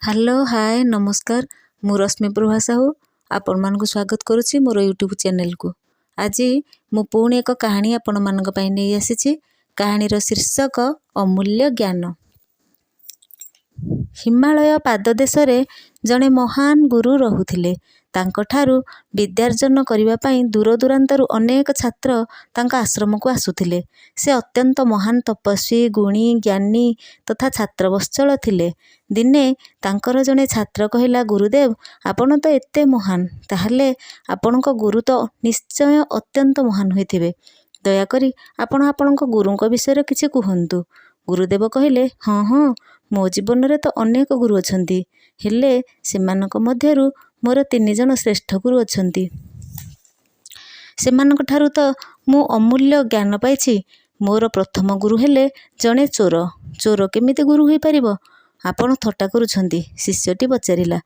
Hello, ହାଏ, ନମସ୍କାର। ମୁଁ ରଶ୍ମିପ୍ରଭା ସାହୁ ଆପଣମାନଙ୍କୁ ସ୍ୱାଗତ କରୁଛି ମୋର ୟୁଟ୍ୟୁବ୍ ଚ୍ୟାନେଲକୁ। ଆଜି ମୁଁ ପୁଣି ଏକ କାହାଣୀ ଆପଣମାନଙ୍କ ପାଇଁ ନେଇ ଆସିଛି। କାହାଣୀର ଶୀର୍ଷକ ଅମୂଲ୍ୟ ଜ୍ଞାନ। ହିମାଳୟ ପାଦଦେଶରେ ଜଣେ ମହାନ ଗୁରୁ ରହୁଥିଲେ। ତାଙ୍କଠାରୁ ବିଦ୍ୟାର୍ଜନ କରିବା ପାଇଁ ଦୂରଦୂରାନ୍ତରୁ ଅନେକ ଛାତ୍ର ତାଙ୍କ ଆଶ୍ରମକୁ ଆସୁଥିଲେ। ସେ ଅତ୍ୟନ୍ତ ମହାନ ତପସ୍ୱୀ, ଗୁଣୀ, ଜ୍ଞାନୀ ତଥା ଛାତ୍ରବତ୍ସଳ ଥିଲେ। ଦିନେ ତାଙ୍କର ଜଣେ ଛାତ୍ର କହିଲା, ଗୁରୁଦେବ, ଆପଣ ତ ଏତେ ମହାନ, ତାହେଲେ ଆପଣଙ୍କ ଗୁରୁ ତ ନିଶ୍ଚୟ ଅତ୍ୟନ୍ତ ମହାନ ହୋଇଥିବେ। ଦୟାକରି ଆପଣ ଆପଣଙ୍କ ଗୁରୁଙ୍କ ବିଷୟରେ କିଛି କୁହନ୍ତୁ। ଗୁରୁଦେବ କହିଲେ, ହଁ ହଁ, ମୋ ଜୀବନରେ ତ ଅନେକ ଗୁରୁ ଅଛନ୍ତି, ହେଲେ ସେମାନଙ୍କ ମଧ୍ୟରୁ ମୋର ତିନି ଜଣ ଶ୍ରେଷ୍ଠ ଗୁରୁ ଅଛନ୍ତି। ସେମାନଙ୍କ ଠାରୁ ତ ମୁଁ ଅମୂଲ୍ୟ ଜ୍ଞାନ ପାଇଛି। ମୋର ପ୍ରଥମ ଗୁରୁ ହେଲେ ଜଣେ ଚୋର। ଚୋର କେମିତି ଗୁରୁ ହୋଇପାରିବ? ଆପଣ ଥଟ୍ଟା କରୁଛନ୍ତି, ଶିଷ୍ୟଟି ପଚାରିଲା।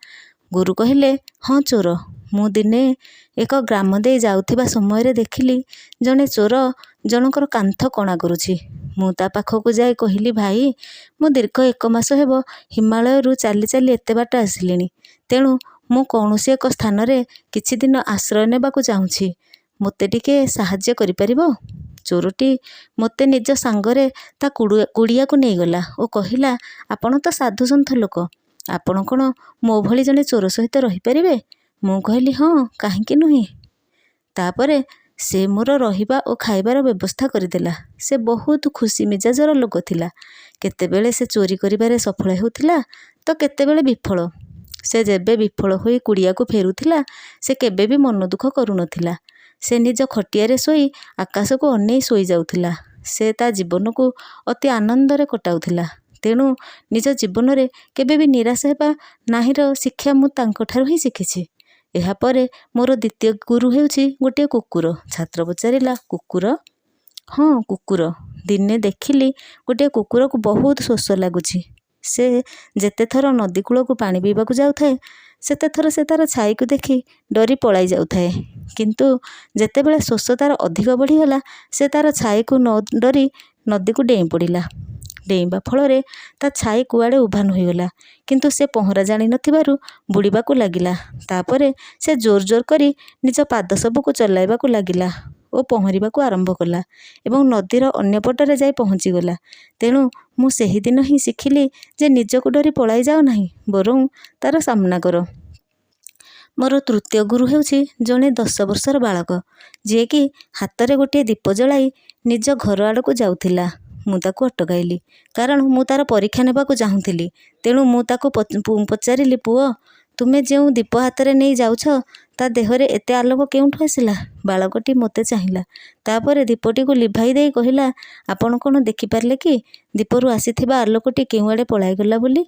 ଗୁରୁ କହିଲେ, ହଁ, ଚୋର। ମୁଁ ଦିନେ ଏକ ଗ୍ରାମ ଦେଇ ଯାଉଥିବା ସମୟରେ ଦେଖିଲି, ଜଣେ ଚୋର ଜଣଙ୍କର କାନ୍ଥ କଣା କରୁଛି। ମୁଁ ତା ପାଖକୁ ଯାଇ କହିଲି, ଭାଇ, ମୁଁ ଦୀର୍ଘ ଏକ ମାସ ହେବ ହିମାଳୟରୁ ଚାଲି ଚାଲି ଏତେ ବାଟ ଆସିଲିଣି। ତେଣୁ ମୁଁ କୌଣସି ଏକ ସ୍ଥାନରେ କିଛି ଦିନ ଆଶ୍ରୟ ନେବାକୁ ଚାହୁଁଛି। ମୋତେ ଟିକେ ସାହାଯ୍ୟ କରିପାରିବ? ଚୋରଟି ମୋତେ ନିଜ ସାଙ୍ଗରେ ତା କୁଡ଼ିଆକୁ ନେଇଗଲା ଓ କହିଲା, ଆପଣ ତ ସାଧୁସନ୍ଥ ଲୋକ, ଆପଣ କ'ଣ ମୋ ଭଳି ଜଣେ ଚୋର ସହିତ ରହିପାରିବେ? ମୁଁ କହିଲି, ହଁ, କାହିଁକି ନୁହେଁ? ତାପରେ ସେ ମୋର ରହିବା ଓ ଖାଇବାର ବ୍ୟବସ୍ଥା କରିଦେଲା। ସେ ବହୁତ ଖୁସି ମିଜାଜର ଲୋକ ଥିଲା। କେତେବେଳେ ସେ ଚୋରି କରିବାରେ ସଫଳ ହେଉଥିଲା ତ କେତେବେଳେ ବିଫଳ। ସେ ଯେବେ ବିଫଳ ହୋଇ କୁଡ଼ିଆକୁ ଫେରୁଥିଲା, ସେ କେବେ ବି ମନ ଦୁଃଖ କରୁନଥିଲା। ସେ ନିଜ ଖଟିଆରେ ଶୋଇ ଆକାଶକୁ ଅନେଇ ଶୋଇଯାଉଥିଲା। ସେ ତା ଜୀବନକୁ ଅତି ଆନନ୍ଦରେ କଟାଉଥିଲା। ତେଣୁ ନିଜ ଜୀବନରେ କେବେ ବି ନିରାଶ ହେବା ନାହିଁର ଶିକ୍ଷା ମୁଁ ତାଙ୍କଠାରୁ ହିଁ ଶିଖିଛି। ଏହାପରେ ମୋର ଦ୍ୱିତୀୟ ଗୁରୁ ହେଉଛି ଗୋଟିଏ କୁକୁର। ଛାତ୍ର ପଚାରିଲା, କୁକୁର? ହଁ, କୁକୁର। ଦିନେ ଦେଖିଲି, ଗୋଟିଏ କୁକୁରକୁ ବହୁତ ଶୋଷ ଲାଗୁଛି। ସେ ଯେତେ ଥର ନଦୀ କୂଳକୁ ପାଣି ପିଇବାକୁ ଯାଉଥାଏ, ସେତେ ଥର ସେ ତା'ର ଛାଇକୁ ଦେଖି ଡରି ପଳାଇ ଯାଉଥାଏ। କିନ୍ତୁ ଯେତେବେଳେ ଶୋଷ ତା'ର ଅଧିକ ବଢ଼ିଗଲା, ସେ ତା'ର ଛାଇକୁ ନ ଡରି ନଦୀକୁ ଡେଇଁ ପଡ଼ିଲା। ଡେଇଁବା ଫଳରେ ତା ଛାଇ କୁଆଡ଼େ ଉଭାନ ହୋଇଗଲା। କିନ୍ତୁ ସେ ପହଁରା ଜାଣିନଥିବାରୁ ବୁଡ଼ିବାକୁ ଲାଗିଲା। ତାପରେ ସେ ଜୋର ଜୋର କରି ନିଜ ପାଦ ସବୁକୁ ଚଲାଇବାକୁ ଲାଗିଲା ଓ ପହଁରିବାକୁ ଆରମ୍ଭ କଲା ଏବଂ ନଦୀର ଅନ୍ୟ ପଟରେ ଯାଇ ପହଞ୍ଚିଗଲା। ତେଣୁ ମୁଁ ସେହିଦିନ ହିଁ ଶିଖିଲି ଯେ ନିଜକୁ ଡରି ପଳାଇ ଯାଅ ନାହିଁ, ବରଂ ତା'ର ସାମ୍ନା କର। ମୋର ତୃତୀୟ ଗୁରୁ ହେଉଛି ଜଣେ 10 ବର୍ଷର ବାଳକ, ଯିଏକି ହାତରେ ଗୋଟିଏ ଦୀପ ଜଳାଇ ନିଜ ଘର ଆଡ଼କୁ ଯାଉଥିଲା। ମୁଁ ତାକୁ ଅଟକାଇଲି, କାରଣ ମୁଁ ତା'ର ପରୀକ୍ଷା ନେବାକୁ ଚାହୁଁଥିଲି। ତେଣୁ ମୁଁ ତାକୁ ପଚାରିଲି, ପୁଅ, ତୁମେ ଯେଉଁ ଦୀପ ହାତରେ ନେଇ ଯାଉଛ, ତା ଦେହରେ ଏତେ ଆଲୋକ କେଉଁଠୁ ଆସିଲା? ବାଳକଟି ମୋତେ ଚାହିଁଲା। ତାପରେ ଦୀପଟିକୁ ଲିଭାଇ ଦେଇ କହିଲା, ଆପଣ କ'ଣ ଦେଖିପାରିଲେ କି ଦୀପରୁ ଆସିଥିବା ଆଲୋକଟି କେଉଁଆଡ଼େ ପଳାଇଗଲା ବୋଲି?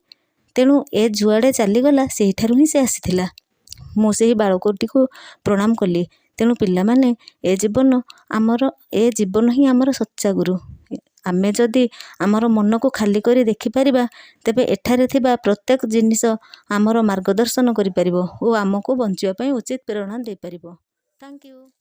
ତେଣୁ ଏ ଯୁଆଡ଼େ ଚାଲିଗଲା, ସେହିଠାରୁ ହିଁ ସେ ଆସିଥିଲା। ମୁଁ ସେହି ବାଳକଟିକୁ ପ୍ରଣାମ କଲି। ତେଣୁ ପିଲାମାନେ, ଏ ଜୀବନ ଆମର, ଏ ଜୀବନ ହିଁ ଆମର ସଚ୍ଚା ଗୁରୁ। ଆମେ ଯଦି ଆମର ମନକୁ ଖାଲି କରି ଦେଖିପାରିବା, ତେବେ ଏଠାରେ ଥିବା ପ୍ରତ୍ୟେକ ଜିନିଷ ଆମର ମାର୍ଗଦର୍ଶନ କରିପାରିବ ଓ ଆମକୁ ବଞ୍ଚିବା ପାଇଁ ଉଚିତ ପ୍ରେରଣା ଦେଇପାରିବ। Thank you.